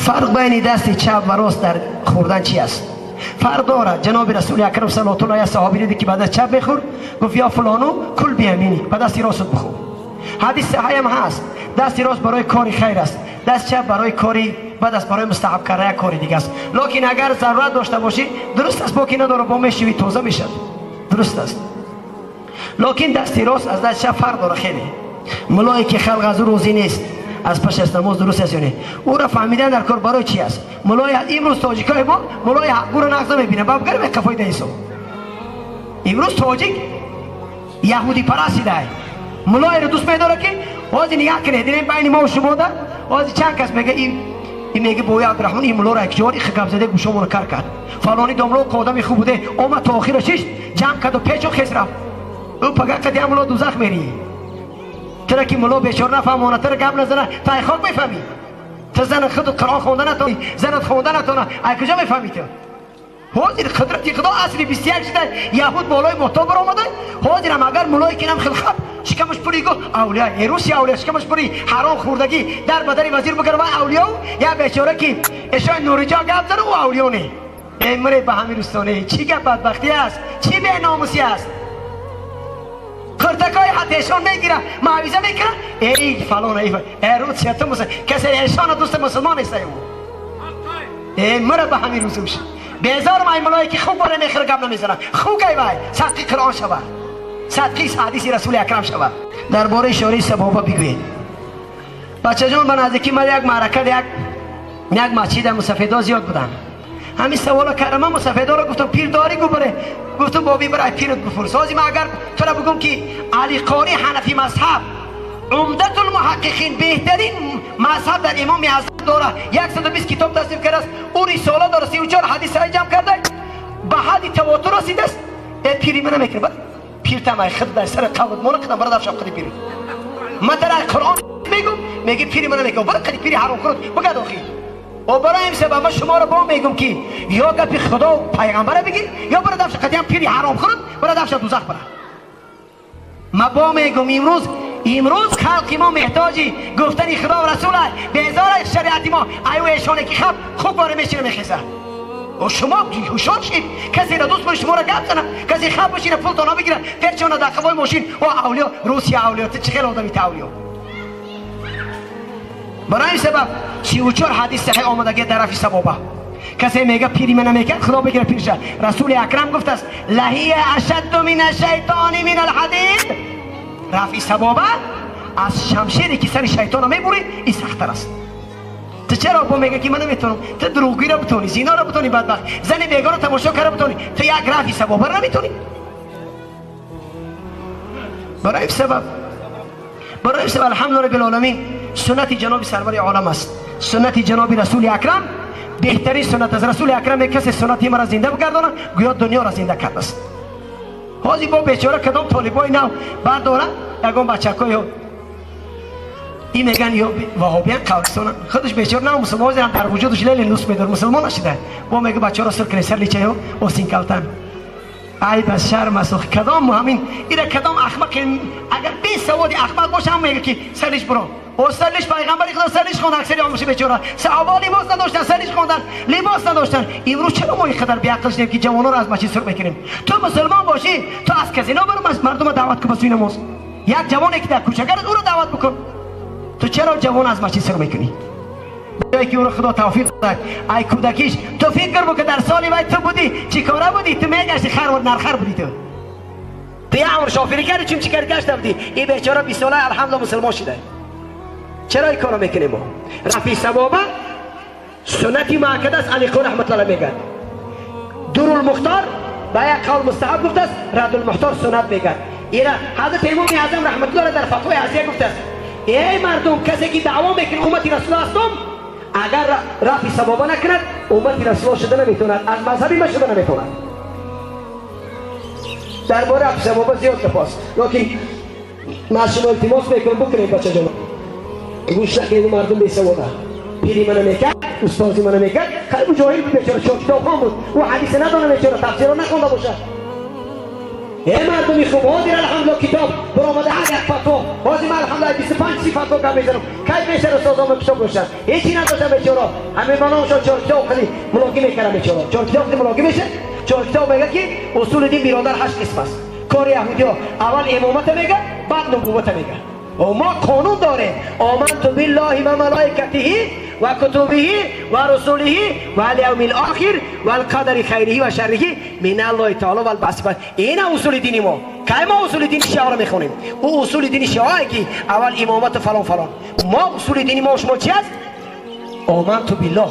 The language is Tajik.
Фарқ байни дасти чап ва рост дар хӯрдан чӣ аст? Фарқ дорад. Ҷаноби Расули Акрам саллаллоҳу алайҳи ва саҳобӣ дид ки ба даст чап мехӯрд, гуфт: ё фалону кул бияминӣ, ба дасти ростат бихӯр. Ҳадис саҳеҳ ҳам ҳаст. Дасти рост барои кори хайр аст, дасти чап барои кори бад аст, барои мустаҳаб кардан як кори дига аст. Лекин агар зарурат дошта бошӣ, дуруст аст, боки надорад, бо мешӯӣ тоза мешавад, дуруст аст. Лекин дасти рост аз дасти чап фарқ дорад хеле. Мулое ки халқ аз ӯ розӣ нест, аз пеш аз намоз дуруст аст ё не? Ӯро фаҳмидан дар кор барои чӣ аст? Мулои имрӯз тоҷикои мо мулои ҳақгӯро нағз намебинанд, бабгар меқафои даисо. Имрӯз тоҷик яҳудипараст шидай. Мулоеро дӯст медорад ки ҳозир нигаҳ кунед, дидем байни мо шумо да ҳозир чанд кас мега ин мега бои Абдурахмон ин мулоро якҷор их гап зада гӯшомонро кар кард. Фалони домло одами хуб буде, омад то охира шишт, ҷамъ карду печо хес рафт. Ӯ пага қади ҳам муло дузах мерӣ. Тра ки муло бечора нафаҳмона, тра гап назана, тай хок мефаҳмӣ. Ту зани худ Қуръон хонда натонӣ, занат хонда натона, ай куҷо мефаҳмӣ ту? Ҳозир қудрати Худо асри 21 шуда, яҳуд болои мотоб баромада. Ҳозирам агар мулое ки нам хилхаб шикамаш пури гу авлия, Русия авлия, шикамаш пури ҳаром хӯрдагӣ дар бадари вазир бигар ва авлиё, я бечора ки эшои Нуриҷон гап зана, ӯ авлиё не. Эй муре ба ҳамин рӯстоне, чӣ гап бадбахтӣ аст, чӣ беномусӣ аст? Қуртакои ҳатто эшон мегира, муавиза мекунад. Эй фалон, эй Русия, ту касе эшона дӯсти мусулмон нест. Эй муре ба ҳамин рӯзуш безорам. Ай мулое ки хуб боре мехӯра, гап намезанад, хугай вай садқи Қуръон шавад, садқи ҳадиси Расули Акрам шавад. Дар бораи ишораи сабоба бигӯед. Бачаҷон, ба наздикӣ ман як маърака, як масҷида мусафедо зиёд буданд. Ҳамин савола кардам. Ман мусафедоро гуфтам: пир дорӣ? Гу баре. Гуфтам: боби барай пират бипурс. Ҳозир ман агар тура бигӯм ки Алиқорӣ ҳанафи мазҳаб, умдатул муҳаққиқин, беҳтарин мазҳаб дар Имоми Аъзам дорад, 120 китоб тасниф кардааст, ӯ рисола дорад, 34 ҳадис саҳеҳ ҷамъ карда, ба ҳадди тавотур расидааст, э пири мана мекунад. Пиртам ай худ дар сари қавлат мона қадам бара дафшам қади пири. Ман дар ай Қуръон мегум, меги пири мана мекунад, бара қади пири ҳаром хӯрд бигад охи. О барои ин сабаб ман шуморо бо мегум ки ё гапи Худо пайғамбара бигир, ё бара дафша қадиам пири ҳаром хӯрд, бара дафша дузах бара. Ман бо мегум, имрӯз халқи мо меҳтоҷи гуфтани Худо ва Расул аст. Безор шариати мо аю эшоне ки хаб хуб боре мешина мехезад. О шумо ҳушёр шид, касеро дӯст бори шуморо гап зана, касе хаб бошина пултона бигира, перчона дар қафои мошин. О авлиё, Русия авлиё, ту чӣ хел одами ту авлиё? Барои ин сабаб 34 ҳадис саҳеҳ омадагия дар рафи сабоба. Касе мега пири мана мекард, Худо бигира пирша. Расули Акрам гуфтааст: лаҳия ашадду мин ашшайтони мин алҳадид. Рафи сабоба аз шамшере ки сари шайтонро мебурӣ, ин сахттар аст. Ту чаро бо мега ки ман наметавонам? Ту дурӯғгӯиро битонӣ, зиноро битонӣ, бадбахт, зани бегоро тамошо карда битонӣ, ту як рафи сабобаро наметонӣ? Барои ин сабаб, алҳамду раббил оламин, суннати ҷаноби сарвари олам аст. Суннати ҷаноби Расули Акрам беҳтарин суннат аст. Расули Акрам касе суннати маро зинда бигардонад, гӯё дунёро зинда кардааст. Ҳозир бо бечора кадом толибои нав бардоранд, ягон бачакоё ин меган ё ваҳобиян қавлистона, худаш бечора нав мусулмон, ҳозир ҳам дар вуҷудаш лели нус медор, мусулмон нашида, бо мега: бачаҳоро сур кунед, сар личаё осинкалтан. Айб аз шарм аст. Кадом ҳамин ира, кадом ахмақ, агар бесаводи ахмақ боша, ҳам мега ки сарлиш биро. О сарлиш пайғамбари Худо сарлиш хонд, аксари омӯши бечора саҳобаҳо либос надоштанд, сарлиш хондан, либос надоштанд. Имрӯз чаро мо инқадар беақл шудем ки ҷавононро аз масҷид сур мекунем? Ту мусулмон бошӣ, ту аз казино баро мардума даъват кун ба сӯи намоз. Як ҷавоне ки дар кӯчагар аст, ӯро даъват бикун. Ту чаро ҷавон аз масҷид сур мекунӣ? Ки ӯро Худо тавфиқ дод ай кӯдакиш. Ту фикр бикун, дар соли вай ту будӣ, чӣ кора будӣ? Ту мегашти, хар нархар будӣ. Ту як умр шофирӣ кардӣ, чун чӣ карди, гашта будӣ. Ин бечора 20 сола алҳамдулилла мусулмон шуда. Чаро ин корро мекунем мо? Рафи сабоба суннати муаккад аст. Алиқо раҳматуллоҳ мегӯяд: дурулмухтор ба як қавл мустаҳаб гуфтааст, радулмухтор суннат мегӯяд. Ира ҳазрати Имоми Аъзам раҳматуллоҳ дар фатвои ҳасия гуфтааст: эй мардум, касе ки даъво мекунад уммати Расул ҳастум, агар рафи сабоба накунад, уммати Расуло шуда наметавонад, аз мазҳаби ма шуда наметавонад. Дар бораи рафи сабоба зиёд гап аст, лекин ман аз шумо илтимос мекунам, бикунед, бачаҷон, гӯш накунед мардум бесавода. Пири мана мекард, устози мана мекард, хай ӯ ҷоҳил буд бечора, чор китобхон буд, ӯ ҳадиса надона бечора, тафсиро нахонда бошад. Эй мардуми хуб, ҳозир алҳамдулилла китоб баромада, ҳар як фатво. Ҳозир ман алҳамдулилла 25 фатво гап мезанам. Кай пештар устозон китоб доштанд? Ҳечи надоштан бечора. Ҳамин ба номшон чор китоб хеле мулоқӣ мекардам бечора. Чор китоб мулоқӣ мешад. Чор китоб мега ки усули дин, биродар, ҳашт қисм аст. Кори яҳудиё аввал имомата мега, баъд нубуввата мега. Мо қонун дорем: آمنت بالله وملائكته وكتبه ورسله واليوم الآخر والقدر خيره وشره من الله تعالى والبعث. Ина усули дини мо. Кай мо усули дини шиаро мехонем? Ӯ усули дини шиае ки аввал имомату фалон фалон. Мо усули дини мо шумо чи аст? آمنت بالله.